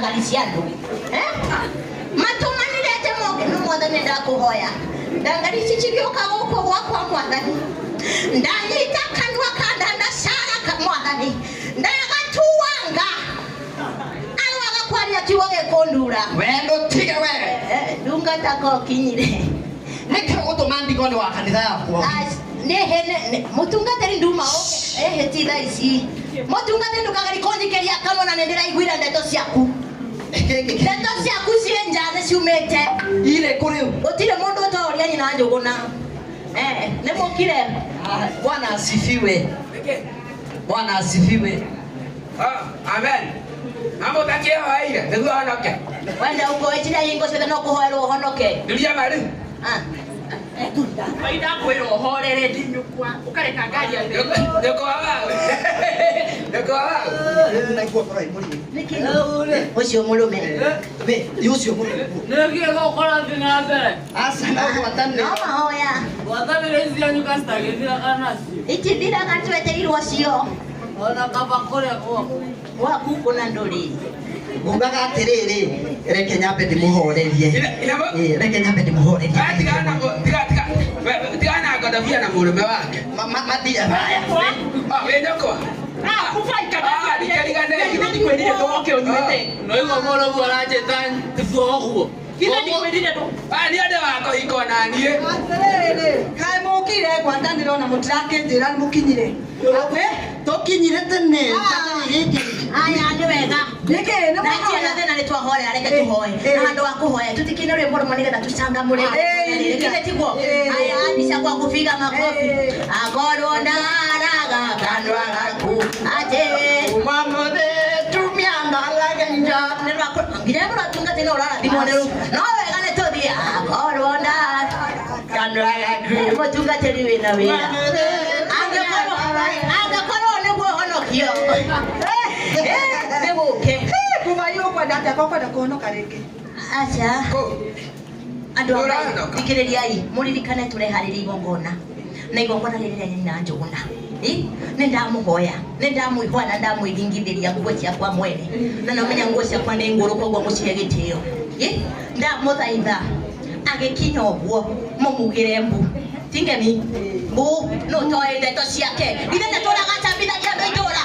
Ndangari cia andũ. Matũmanire atĩ moke no mwathani ndakũhoya. Ndangari ici cigĩũka gũkũ gwakwa mwathani. Ndanyita kanua ka ndandacara ka mwathani. Ndagatuanga. Arwaga kwaria kiugo gĩkũndura. We ndũtige we. Ndungata ko kinyire. Nĩkĩ ũgũtũma ndigoni wa kanitha yakwa? Mũtungatĩri nduma ũke. Ehe ti thaa ici. Mũtungatĩri ndũkagerie kũnjikĩria kanua na nĩndĩraiguire ndeto ciaku. Ndeto ciaku ciĩ nja nĩ ciumĩte. Irĩ kũ rĩu? Gũtirĩ mũndũ ũtoria nyina Njũgũna. Nĩ mũkire. Bwana asifiwe. Bwana asifiwe. Amen. Amũtakie hoeire nĩguo honoke. Wenda ũkũĩtira hingo ciothe no kũhoerwo ũhonoke. Nduria maru. Maitha kwĩrwo ũhorere ndinyũkwa ũkareka ngari ya Nyũkwa wau. Nyũkwa wau. Nĩkĩ? Ũcio mũrũme. Ũcio mũrũme. Nĩkĩĩ gũkora thĩ na mbere? Aca no gwatanĩra. No mahoya. Gwatanĩra ici cianyu citagĩthiraga nacio. Itithiraga twetereirwo cio. Ona kaba kũrĩa gwaku. Gwaku kũna ndũrĩ. Ngugaga atĩrĩrĩ, reke nyambe ndĩmũhorerie. Reke nyambe ndĩmũhorerie. Tigana na ngondobia na mũrũme wake. Mathiĩ haya. Wĩ nyũkwa. Githĩ ndikwĩrire ndũgoke ũnyuĩte. No igua mũrũgu aranjĩta thoguo. Githĩ ndikwĩrire ndũ. Niĩ ndĩ wa kũhikwo na niĩ. Atĩrĩrĩ, kaĩ mũkire ngwatanĩro na mũtirakĩnjĩra nĩ mũkinyire. Tũkinyire tene. Aya nĩ wega. Nĩkĩ nĩ Na itirĩ na thĩna nĩ twahoya reke tũhoe. Na handũ wa kũhoya tũtikine rwĩmbo rũmwe nĩgetha tũcangamũre. Githĩ tiguo? Aya Anisha kwa kupiga makofi. Akorwo ndaraga kanua gaku atĩ Tumia ndaraga nja. Nginya mũratungatĩra ũrarathimwo nĩ rũu. No wega nĩ tũthiĩ akorwo ndaraga kanua gaku. Mũtungatĩri wĩna wĩra. Angĩkorwo nĩguo ũhonokio. Nĩgũke. Kuma hiyo ũkwenda atĩa korwo ũkwenda kũhonoka rĩngĩ? Aca. Andũ a Ngai, thikĩrĩriai, mũririkane tũreharĩria igongona. Na igongona rĩrĩ rĩa nyina Njũgũna. Nĩ ndamũhoya, nĩ ndamũihoya na ndamwĩringithĩria nguo ciakwa mwene. Na namenya nguo ciakwa nĩ ngũrũ koguo mũcihe gĩtĩo. Ndamũthaitha agĩkinya ũguo mũmugĩre mbu. Ti ngemi? Mbu nũ ũtoĩ ndeto ciake. Ithe nĩtũragacambithagia andũ itũra.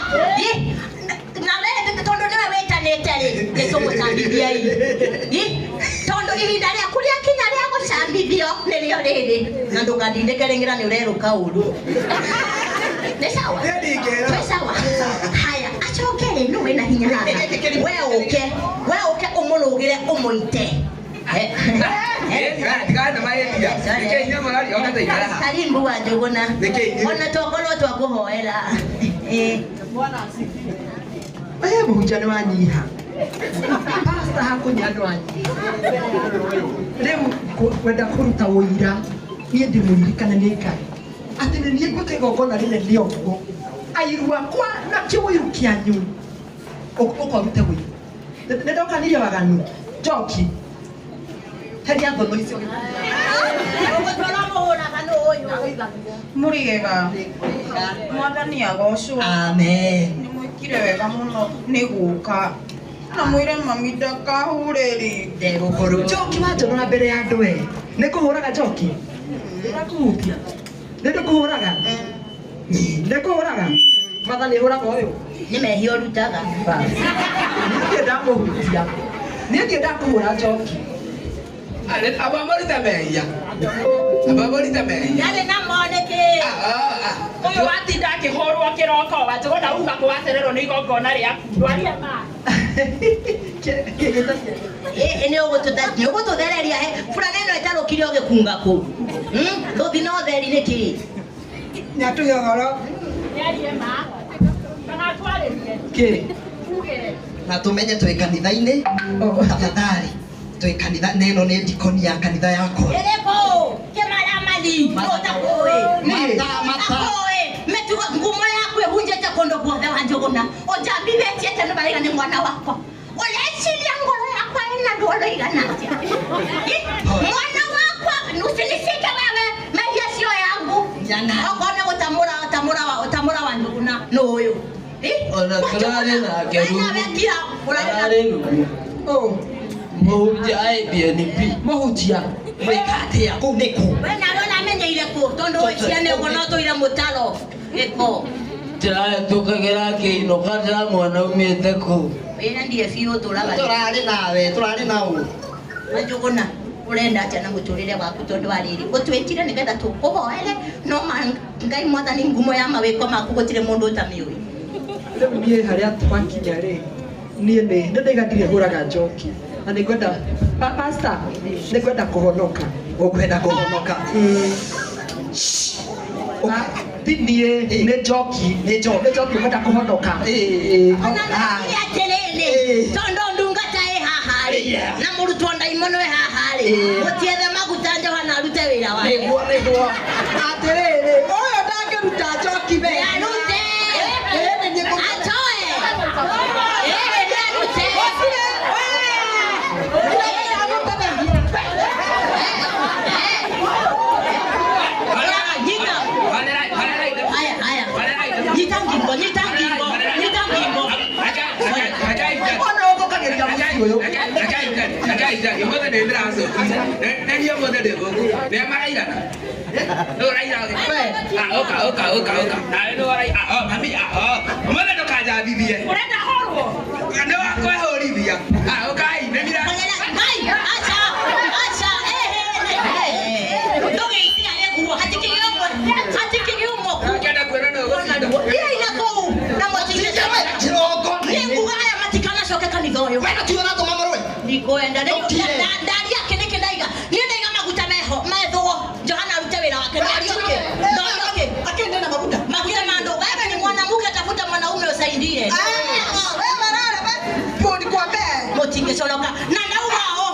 Na we tondũ nĩwe wĩtanĩte rĩ, nĩtũgũcambithiai. Tondũ ihinda rĩaku rĩakinya rĩa gũcambithio nĩrĩo rĩrĩ. Na ndũkandindĩke rĩngĩ na nĩũrerũka ũru. Nĩ sawa? Twĩ sawa? Haya, acoke rĩ, nũ wĩna hinya haha? We ũke ũmũrũgĩre ũmũite. Karibu wa Njũgũna. Ona twakorwo twakũhoera. Mũhunjia nĩ wanyiha. Pastor hakũnyia nĩ wanyiha. Rĩu kwenda kũruta ũira niĩ ndĩmũririkane nĩ Ngai atĩ nĩ niĩ ngwĩka igongona rĩnene ũguo airu akwa na kĩũiru kĩanyu ũkorute ũiru. Nĩ ndokanirie waganu njoki heria thono icio. Mũrĩega. Mwathani agocwo. Amen. Nĩ mwĩkire wega mũno nĩ gũka. Na mwĩre mami ndakahure rĩngĩ. Ndegũkũrwo. Njoki wanjonora mbere ya andũ we. Nĩ kũhũraga njoki? Ndĩrakũhutia. Nĩ ndĩkũhũraga? Nĩ kũhũraga? Mwathani hũraga ũyũ. Nĩ mehia ũrutaga. Niĩ ndamũhutia. Niĩ ndiĩ ndakũhũra njoki. Aba mũrute mehia. Aba mũrute mehia. Ndarĩ na mo nĩkĩ? Ũyũ watinda akĩhũrwo kĩroko wa Njũgũna uga kũ wacererwo nĩ igongona rĩaku. Ndwaria ma. Nĩ ũgũtũthereria he burana ĩno ĩtarũkire ũgĩkunga kũu. Rũthi no theri nĩkĩ? Nĩatũhe ũhoro. Nĩarie ma. Kana atwarĩrie. Kĩ? Uge. Na tũmenye twĩ kanitha-inĩ. Tafadhali. Twĩ kanitha na ĩno nĩ ndikoni ya kanitha yakwa. Ĩrĩkũ? Kĩmaramari. Ũtakũĩ. Ũtakũĩ. Mĩtugo ngumo yaku ĩhunjĩte kũndũ guothe wa Njũgũna. Ũnjambithĩtie atĩ nĩ maraiga nĩ mwana wakwa. Ũreciria ngoro yakwa ĩna ruo rũigana atĩa? Mwana wakwa usinisike wewe mehia sio yangu. Okorwo nĩ gũtamũra tamũra wa Njũgũna nĩ ũyũ. Ona tũrarĩ nake Wena wekira Tũrarĩ rungu. Mũhunjia IBNP. Mũhunjia wĩka atĩa kũu nĩ kũ? We nawe ũramenyeire kũ tondũ ciana ũguo no tũire mũtaro gĩko. Ndĩrahĩtũkagĩra ngĩinũka ndĩramuona aumĩte kũu. Wĩra ndiĩ biũ tũraga. Tũrarĩ nawe, tũrarĩ na ũ. Njũgũna ũrenda atĩa na mũtũrĩre waku tondũ wa rĩrĩ ũtwĩtire nĩgetha tũkũhoere no ma Ngai mwathani ngumo ya mawĩko maku gũtirĩ mũndũ ũtamĩũĩ. Rĩu niĩ harĩa twakinya rĩ niĩ nĩ ndaiga ndirĩ hũraga njoki na nĩ ngwenda pastor nĩ ngwenda kũhonoka. Ũkwenda kũhonoka. Ti niĩ nĩ njoki Nĩ njoki. nĩ njoki ũkwenda kũhonoka. Ona ndĩreciria atĩrĩrĩ tondũ ndungata ĩ haha rĩ na mũrutwo ndaimono ĩ haha rĩ mũtiethe maguta Johana arute wĩra wake. Nĩguo nĩguo. Atĩrĩrĩ, ũyũ ndangĩruta njoki we. Arute. Ĩĩ nĩ niĩ ngũruta. Atoe. Ĩĩ nĩ arute. Gũtirĩ, we. Ndĩrenda arute mehia. Nyita. Haya haya. Nyita ngingo, nyita ngingo, nyita ngingo. Ona ũthũkagĩria mũciĩ ũyũ. Ũrenda horwo? Ngai, acha, acha, ndũgĩitia guo, hatikĩgĩ ũmwe, hatikĩgĩ ũmwe ku. Thiĩ na kũu, na mũtigĩte. Kĩrongo. Niĩ nguga aya matikanacoke kanitha ũyũ. We tiwe ũratũma marũe. Ndikwenda rĩu Ndũkire. ndari ake nĩkĩ ndaiga niĩ ndaiga maguta meho methwo Johana arute wĩra wake ndari oke ndari oke Akĩnde na maguta. maguta ma andũ wewe ni mwanamke tafuta mwanaume usaidie Wewe marara basi. Nikwambie. mũtingĩconoka na ndauga ũ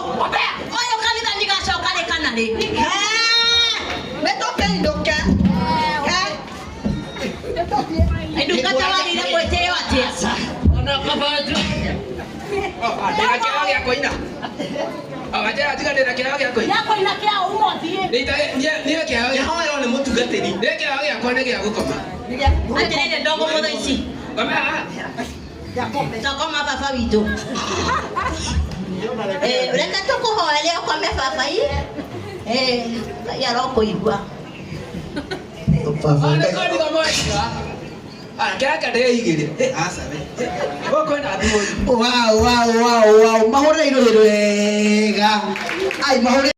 ũyũ kanitha ndigacoka rĩ kana rĩ Nĩtũkĩinũke. ndungata warĩire mwĩtĩo atĩa Ona kaba gĩakũina kĩa ũmothiĩ Nĩhoerwo nĩ mũtungatĩri. atĩrĩrĩ ndogo mũtha ici tokoma baba witũ reke tũkũhoere ũkome baba i Ngai arokũigua. Wow, wow, wow, wow. Mahũrĩre irũrĩ wega. Ai mahũrĩre